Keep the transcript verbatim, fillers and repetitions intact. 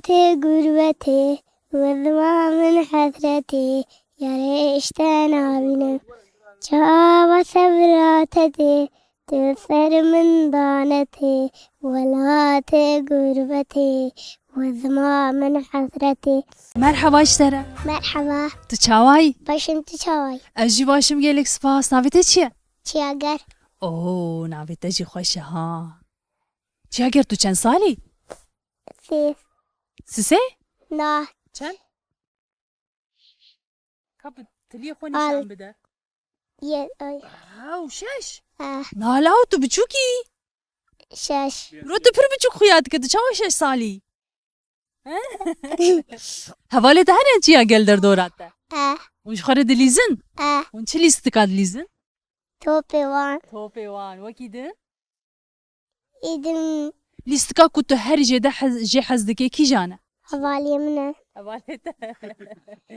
Welatê gurbetê, we dima min hesretê, yarê ji te nabînim. Çawa sebra te tê, tu ser min danetê, welatê gurbetê, we dima min hesretê. Merheba ji te re. Merheba. Tu çawayî? Başim, tu çawayî? Ez jî başim, gelek spas. Navê te çi ye? Çiyager. Oo, navê te jî xweş e ha. Çiyager, tu çend salî? Sê. Sisê? Na. Çend? Ka bi tiliyê xwe nîşan bide. Ye, ay. Ew şeş. Eh. Nala, û tu biçûkî. Şeş. Ro tu pir biçûk xuya dike, tu çawa şeş salî? He? Hevalê te hene Çiyager derdora te? Eh. Hûn ji xwe re dilîzin? Eh. Hûn çi lîstika dilîzin? Topê wan. Topê wan. Wekî din? Êdî min. Lîstika ku tu herî jêde hez, jê hez dikê kîjan e? Hevalê min e. Hevalê te.